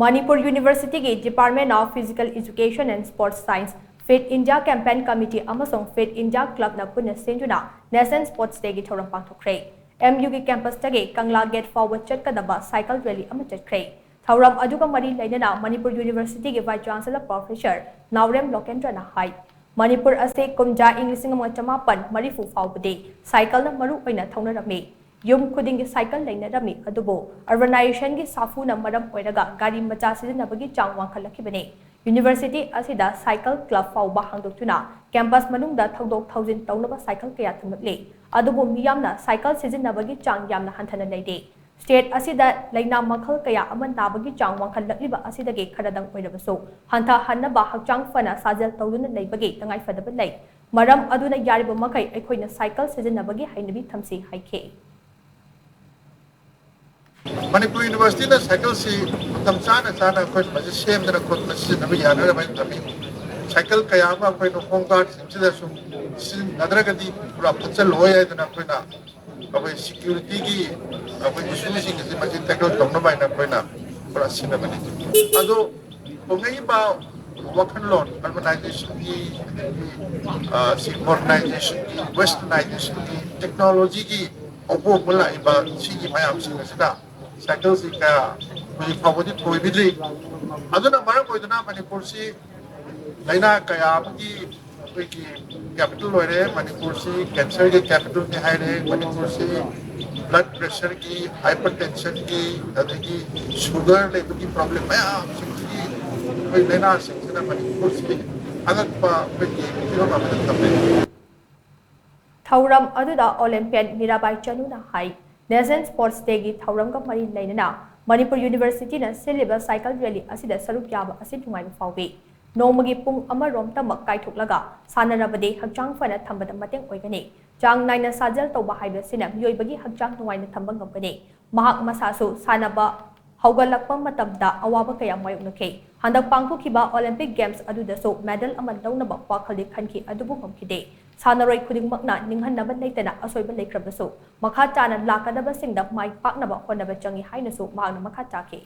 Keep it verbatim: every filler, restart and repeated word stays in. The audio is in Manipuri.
ꯃꯅꯤꯄꯨꯔ ꯌꯨꯅꯤꯚꯔꯁꯤꯇꯤꯒꯤ Department of Physical Education and Sports Science, Fit India Campaign Committee ꯑꯃꯁꯨꯡ Fit India Clubꯅ ꯄꯨꯟꯅ ꯁꯤꯟꯗꯨꯅ National Sports Dayꯒꯤ ꯊꯧꯔꯝ ꯄꯥꯡꯊꯣꯛꯈ꯭ꯔꯦ꯫ ꯑꯦꯝ ꯌꯨꯒꯤ campusꯇꯒꯤ ꯀꯪꯂꯥ gate ꯐꯥꯎꯕ ꯆꯠꯀꯗꯕ cycle rally ꯑꯃ ꯆꯠꯈ꯭ꯔꯦ꯫ ꯊꯧꯔꯝ ꯑꯗꯨꯒ ꯃꯔꯤ ꯂꯩꯅꯅ ꯃꯅꯤꯄꯨꯔ ꯌꯨꯅꯤꯚꯔꯁꯤꯇꯤꯒꯤ Vice Chancellor Professor ꯅꯥꯎꯔꯦꯝ ꯂꯣꯀꯦꯟꯗ꯭ꯔꯅ ꯍꯥꯏ, ꯃꯅꯤꯄꯨꯔ ꯑꯁꯤ ꯀꯨꯝꯖꯥ ꯏꯪ ꯂꯤꯁꯤꯡ ꯑꯃ ꯆꯃꯥꯄꯟ ꯃꯔꯤꯐꯨ ꯐꯥꯎꯕꯗꯤ cycleꯅ ꯃꯔꯨ ꯑꯣꯏꯅ ꯊꯧꯅꯔꯝꯃꯤ꯫ ꯌꯨꯝ ꯈꯨꯗꯤꯡꯒꯤ cycle ꯂꯩꯅꯔꯝꯃꯤ, ꯑꯗꯨꯕꯨ urbanization ꯒꯤ ꯁꯥꯐꯨꯅ ꯃꯔꯝ ꯑꯣꯏꯔꯒ ꯒꯥꯔꯤ ꯃꯆꯥ ꯁꯤꯖꯤꯟꯅꯕꯒꯤ ꯆꯥꯡ ꯋꯥꯡꯈꯠꯂꯛꯈꯤꯕꯅꯤ꯫ ꯌꯨꯅꯤꯚꯔꯁꯤꯇꯤ ꯑꯁꯤꯗ cycle club ꯐꯥꯎꯕ ꯍꯥꯡꯗꯣꯛꯇꯨꯅ campus ꯃꯅꯨꯡꯗ ꯊꯧꯗꯣꯛ ꯊꯧꯖꯤꯟ ꯇꯧꯅꯕ cycle ꯀꯌꯥ ꯊꯝꯂꯛꯂꯤ꯫ ꯑꯗꯨꯕꯨ ꯃꯤꯌꯥꯝꯅ cycle ꯁꯤꯖꯤꯟꯅꯕꯒꯤ ꯆꯥꯡ ꯌꯥꯝꯅ ꯍꯟꯊꯅ ꯂꯩꯔꯤ꯫ State ꯑꯁꯤꯗ ꯂꯥꯏꯅꯥ ꯃꯈꯜ ꯀꯌꯥ ꯑꯃ ꯅꯥꯕꯒꯤ ꯆꯥꯡ ꯋꯥꯡꯈꯠꯂꯛꯂꯤꯕ ꯑꯁꯤꯗꯒꯤ ꯈꯔꯗꯪ ꯑꯣꯏꯔꯕꯁꯨ ꯍꯟꯊꯍꯟꯅꯕ ꯍꯛꯆꯥꯡ ꯐꯅ ꯁꯥꯖꯦꯜ ꯇꯧꯗꯨꯅ ꯂꯩꯕꯒꯤ ꯇꯉꯥꯏꯐꯗꯕ ꯂꯩ꯫ ꯃꯔꯝ ꯑꯗꯨꯅ ꯌꯥꯔꯤꯕ ꯃꯈꯩ ꯑꯩꯈꯣꯏꯅ cycle ꯁꯤꯖꯤꯟꯅꯕꯒꯤ ꯍꯩꯅꯕꯤ ꯊꯝꯁꯤ ꯍꯥꯏꯈꯤ꯫ ꯃꯅꯤꯄꯨꯔ ꯌꯨꯅꯤꯚꯔꯁꯤꯇꯤꯅ cycleꯁꯤ ꯃꯇꯝ ꯆꯥꯅ ꯆꯥꯅ ꯑꯩꯈꯣꯏ ꯃꯁꯤ ꯁꯦꯝꯗꯅ ꯈꯣꯠꯇꯅ ꯁꯤꯖꯤꯟꯅꯕ ꯌꯥꯅꯅꯕ ꯍꯥꯏꯅ ꯊꯝꯃꯤ꯫ Cycle ꯀꯌꯥ ꯑꯃ ꯑꯩꯈꯣꯏꯅ home guardꯁꯤꯡꯁꯤꯗ ꯁꯨꯝ ꯁꯤꯖꯤꯟꯅꯗ꯭ꯔꯒꯗꯤ ꯄꯨꯔꯥ ꯐꯠꯆꯜꯂꯣꯏ ꯍꯥꯏꯗꯅ ꯑꯩꯈꯣꯏꯅ ꯑꯩꯈꯣꯏ securityꯒꯤ ꯑꯩꯈꯣꯏ issueꯁꯤꯡ ꯑꯁꯤ ꯃꯁꯤ tackle ꯇꯧꯅꯕ ꯍꯥꯏꯅ ꯑꯩꯈꯣꯏꯅ ꯄꯨꯔꯥ ꯁꯤꯟꯅꯕꯅꯤ꯫ ꯑꯗꯣ ꯍꯣꯡꯂꯛꯏꯕ ꯋꯥꯈꯜꯂꯣꯟ urbanisation ꯑꯗꯒꯤ ꯁꯤ modernizationꯒꯤ, westernizationꯒꯤ, technologyꯒꯤ ꯑꯍꯣꯡꯕ ꯂꯥꯛꯏꯕ ꯁꯤꯒꯤ ꯃꯌꯥꯝꯁꯤꯡ ꯑꯁꯤꯅ cycleꯁꯤ ꯀꯌꯥ ꯍꯧꯖꯤꯛ ꯐꯥꯎꯕꯗꯤ ꯊꯣꯏꯕꯤꯗ꯭ꯔꯤ꯫ ꯑꯗꯨꯅ ꯃꯔꯝ ꯑꯣꯏꯗꯨꯅ ꯃꯅꯤꯄꯨꯔꯁꯤ ꯂꯥꯏꯅꯥ ꯀꯌꯥ ꯑꯃꯒꯤ ꯑꯩꯈꯣꯏꯒꯤ capital ꯑꯣꯏꯔꯦ꯫ ꯃꯅꯤꯄꯨꯔꯁꯤ cancerꯒꯤ capitalꯅꯤ ꯍꯥꯏꯔꯦ꯫ ꯃꯅꯤꯄꯨꯔꯁꯤ blood pressureꯒꯤ, hypertensionꯒꯤ, ꯑꯗꯒꯤ sugar ꯂꯩꯕꯒꯤ problem ꯃꯌꯥꯝꯁꯤꯡꯁꯤꯒꯤ ꯑꯩꯈꯣꯏ ꯂꯥꯏꯅꯥꯁꯤꯡꯁꯤꯅ ꯃꯅꯤꯄꯨꯔꯁꯤ ꯑꯉꯛꯄ ꯑꯩꯈꯣꯏꯒꯤ ꯐꯤꯕꯝ ꯑꯃꯗ ꯊꯝꯂꯦ꯫ ꯊꯧꯔꯝ ꯑꯗꯨꯗ Olympian ꯃꯤꯔꯥꯕꯥꯏ ꯆꯅꯨꯅ ꯍꯥꯏ, National Sports Dayꯒꯤ ꯊꯧꯔꯝꯒ ꯃꯔꯤ ꯂꯩꯅꯅ ꯃꯅꯤꯄꯨꯔ ꯌꯨꯅꯤꯚꯔꯁꯤꯇꯤꯅ ꯁꯤꯜꯂꯤꯕ cycle rally ꯑꯁꯤꯗ ꯁꯔꯨꯛ ꯌꯥꯕ ꯑꯁꯤ ꯅꯨꯡꯉꯥꯏꯕ ꯐꯥꯎꯏ꯫ ꯅꯣꯡꯃꯒꯤ ꯄꯨꯡ ꯑꯃꯔꯣꯝꯇꯃꯛ ꯀꯥꯏꯊꯣꯛꯂꯒ ꯁꯥꯟꯅꯔꯕꯗꯤ ꯍꯛꯆꯥꯡ ꯐꯅ ꯊꯝꯕꯗ ꯃꯇꯦꯡ ꯑꯣꯏꯒꯅꯤ꯫ ꯆꯥꯡ ꯅꯥꯏꯅ ꯁꯥꯖꯦꯜ ꯇꯧꯕ ꯍꯥꯏꯕꯁꯤꯅ ꯃꯤꯑꯣꯏꯕꯒꯤ ꯍꯛꯆꯥꯡ ꯅꯨꯡꯉꯥꯏꯅ ꯊꯝꯕ ꯉꯝꯒꯅꯤ꯫ ꯃꯍꯥꯛ ꯃꯁꯥꯁꯨ ꯁꯥꯟꯅꯕ ꯍꯧꯒꯠꯂꯛꯄ ꯃꯇꯝꯗ ꯑꯋꯥꯕ ꯀꯌꯥ ꯃꯥꯌꯣꯛꯅꯈꯤ꯫ ꯍꯟꯗꯛ ꯄꯥꯡꯊꯣꯛꯈꯤꯕ Olympic Games ꯑꯗꯨꯗꯁꯨ medal ꯑꯃ ꯂꯧꯅꯕ ꯋꯥꯈꯜꯗꯤ ꯈꯟꯈꯤ, ꯑꯗꯨꯕꯨ ꯉꯝꯈꯤꯗꯦ꯫ ꯁꯥꯟꯅꯔꯣꯏ ꯈꯨꯗꯤꯡꯃꯛꯅ ꯅꯤꯡꯍꯟꯅꯕ ꯂꯩꯇꯅ ꯑꯁꯣꯏꯕ ꯂꯩꯈ꯭ꯔꯕꯁꯨ ꯃꯈꯥ ꯇꯥꯅ ꯂꯥꯛꯀꯗꯕꯁꯤꯡꯗ ꯃꯥꯏ ꯄꯥꯛꯅꯕ ꯍꯣꯠꯅꯕ ꯆꯪꯏ ꯍꯥꯏꯅꯁꯨ ꯃꯍꯥꯛꯅ ꯃꯈꯥ ꯇꯥꯈꯤ꯫